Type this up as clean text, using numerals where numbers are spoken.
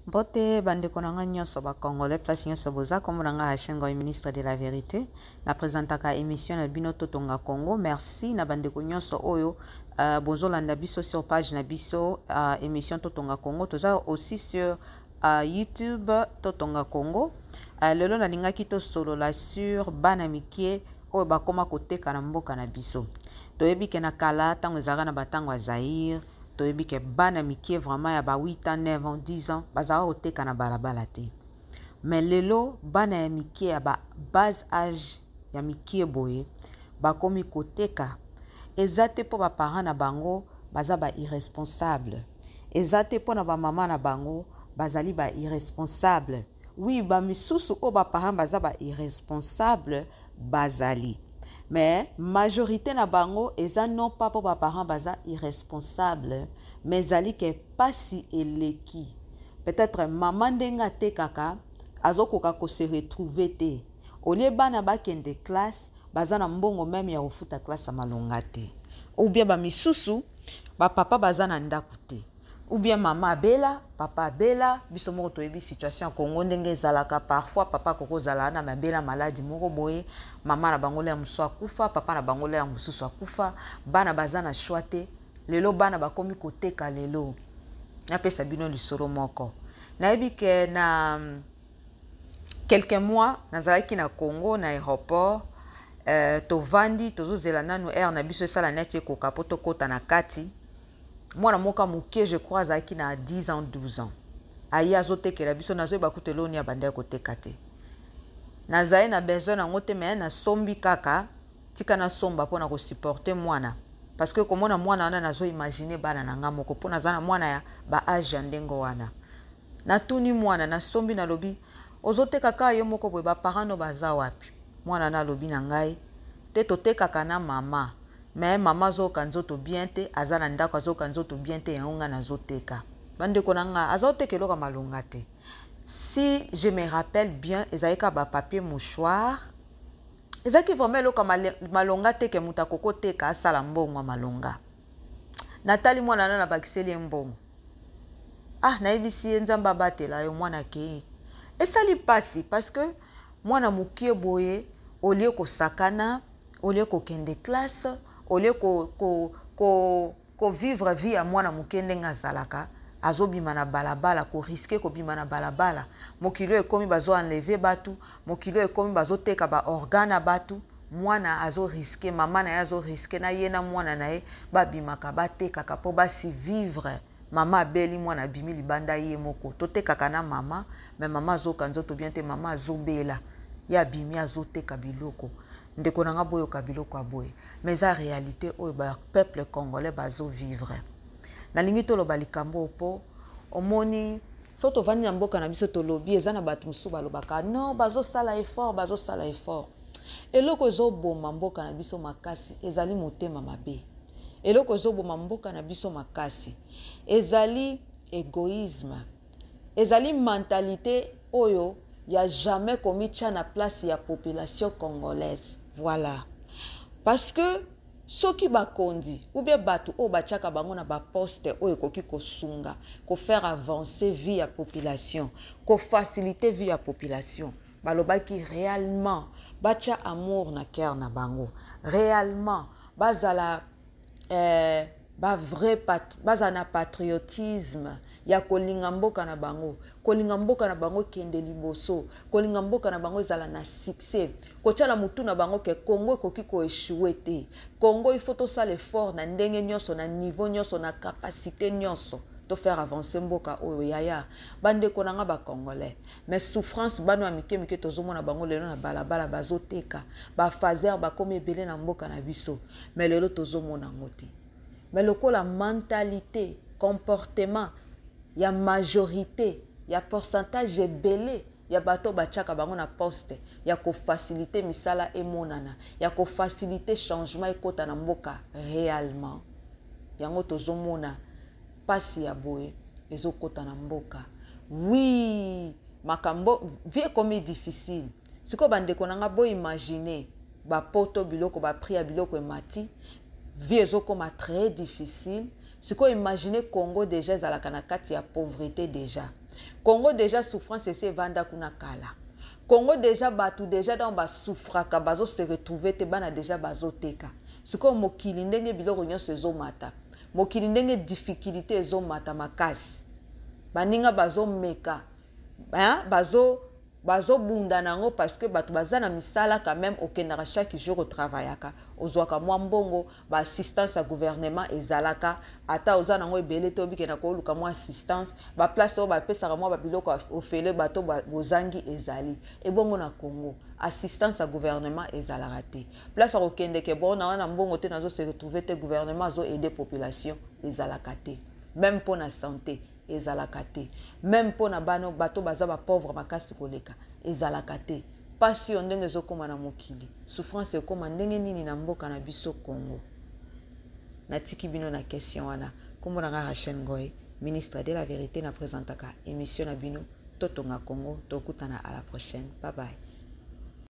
Mbote bandeko na nga nyonso ba congolais place nyonso boza, kombo na nga Rachel Ngoy, ministre de la vérité. Na présentaka émission na bino Totonga Congo. Merci na bandeko nyonso oyo bozolanda biso sur page na biso, émission Totonga Congo. Toza aussi sur YouTube Totonga Congo. Lelo nalingaki tosolola sur bana mike oyo bakoma koteka na mboka na biso. Toyebi ke na kala, ntango ezalaka na batango ya Zaire, toyebi ke bana mike vraiment ya ba 8 ans, 9 ans, 10 ans bazalaka koteka na balabala te. Mais lelo bana ya mike ya ba bas âge ya mike boye bakomi koteka. Eza te mpo baparent na bango baza ba irresponsable, eza te mpo na bamama na bango bazali ba irresponsable. Oui, bamisusu oyo baparent baza ba irresponsable bazali, mais majorité na bango eza non pas mpo baparent baza irresponsable, mais ezali ke pasi eleki. Peut-être mama ndenge atekaka azokoka kose retrouver te. Olie bana bakende classe, baza na mbongo même ya kofuta classe ya malonga te, ou bien bamisusu bapapa baza na ndako te, ou bien mama abela, papa abela. Biso moko toyebi situation ya Congo ndenge ezalaka. Parfois papa akoki kozala na mabela, maladi moko boye, mama na bango lere mosusu akufa, papa na bango lere mosusu akufa, bana baza na choix te. Lelo bana bakomi koteka. Lelo napesa bino lisolo moko. Nayebi ke na quelques mois nazalaki na Congo, na aéroport. Tovandi, tozozela nanu aire na biso esala neti ekoka mpo tokɔta na kati. Mwana moko ya moke, je crois azalaki na 10 ans, 12 ans, aye azotekela biso. Nazoyeba kutu eloni ya banda ya koteka te. Nazali na besoin nango te, mais nasombi kaka, tika nasomba mpona kosupporter mwana, parce que komona mwana wana, nazoimagine bana na nga moko, mpo naza na mwana ya baâge ya ndenge wana. Natuni mwana, nasombi, nalobi: "Ozoteka kaka yo moko boye, baparent no baza wapi?" Mwana na alobi na ngai te: "Totekaka na mama, mais mama azoyoka nzoto bien te, aza na ndako, azoyoka nzoto bien te, yango ngai nazoteka." Bandeko na ngai, azoteka eloko ya malonga te. Si je me rappelle bien, ezalaki kaka bapapier mouchoir. Ezalaki vraiment eloko ya malonga te ke moto akoki koteka asala mbongo ya malonga. Natali mwana na, nabakiseli ye mbongo. Ah, nayebisi ye: "Nzambe abatela yo." Mwana akei. Esali mpasi parce que mwana moke boye, olie kosakana, olie kokende classe, olie kovivre ko, ko, ko vie ya mwana moke ndenge azalaka, azobima na balabala, korisquer kobima na balabala. Mokili oyo ekomi bazoenlever bato, mokili oyo ekomi bazoteka baorgane ya bato. Mwana azorisquer, mama na ye azorisquer na ye na mwana na ye, babimaka batekaka mpo basurvivre. Mama abeli, mwana abimi libanda ye moko. Totekaka na mama, mais mama azoka nzoto bien te, mama azobela, ye abimi azoteka biloko. Ndeko na nga, boyoka biloko ya boye, mais eza réalité oyo bapeuple congolais bazovivre. Nalingi toloba likambo mpo omoni so tovandi na mboka na biso, tolobi eza na bato mosusu balobaka: "Non, bazosala effort, bazosala effort." Eloko ezoboma mboka na biso makasi ezali motema mabe. Eloko ezoboma mboka na biso makasi ezali égoïsme, ezali mentalité oyo ya jamais komitia na place ya population congolaise. Voilà, parce que soki bakonzi ou bien bato oyo batiaka bango na baposte oyo ekoki kosunga kofaire avancer vie ya population, kofaciliter vie ya population, balobaki réellement batia amour na cœur na bango, réellement bazala bavrai bazala na patriotisme ya kolinga mboka na bango, kolinga mboka na bango ekende liboso, kolinga mboka na bango ezala na succès, kotia na motu na bango ke Congo ekoki koéchouer te. Congo, il faut tosala effort na ndenge nyonso, na niveau nyonso, na capacité nyonso, tofaire avancer mboka oyo. Yaya, bandeko na nga bacongolais, mais souffrance, bana ya mike mike tozomona bango lelo na balabala bazoteka, bafaser bakomi ebele na mboka na biso, mais lelo tozomona yango te. Mais lokola mentalité, comportement ya majorité, ya pourcentage ebele ya bato batiaka bango na poste ya kofaciliter misala emonana, ya kofaciliter changement ekɔta na mboka réellement, yango tozomona mpasi ya boye ezokɔta na mboka. Oui, makambo vie ekomi difficile. Sikoyo bandeko na nga, boimagine bapoto, biloko, baprix ya biloko emati, vie ezokóma très difficile. Sikoyo imagine Congo dejà ezalaka na kati ya pauvrete dejà. Congo dejà souffrance esi evanda kuna kala. Congo dejà batu dejà donc ba souffraka bazo se retrouver te bana dejà bazo teka. Sikoyo mokili ndenge biloko nyonso ezo mata. Mokili ndenge difficulite ezo mata makasi. Baninga bazo meka hein bazo bazo bunda na yango parce que bato baza na misala quand même okendaka chaque jour otravayaka ozwaka mwa mbongo ba assistance ya gouvernement ezalaka ata oza nango ebele te obikenda koluka mwa assistance ba place oyo bapesaka mwa babiloko ofele bato bozangi ezali ebongo na Congo assistance ya gouvernement ezalaka te place ya kokende ke bon na wana mbongo te nazo se retrouver te gouvernement azo aider population ezalaka te meme mpo na sante ezalaka te meme mpo na bano bato baza ba pauvre makasi koleka ezalaka te pasi oyo ndenge ezokoma na mokili souffrance ekoma ndenge nini na mboka na biso Congo natiki bino na question wana nkombo na nga Rachel Ngoy ministre de la vérité na présentaka émission na bino totonga Congo tokutana à la prochaine bye bye.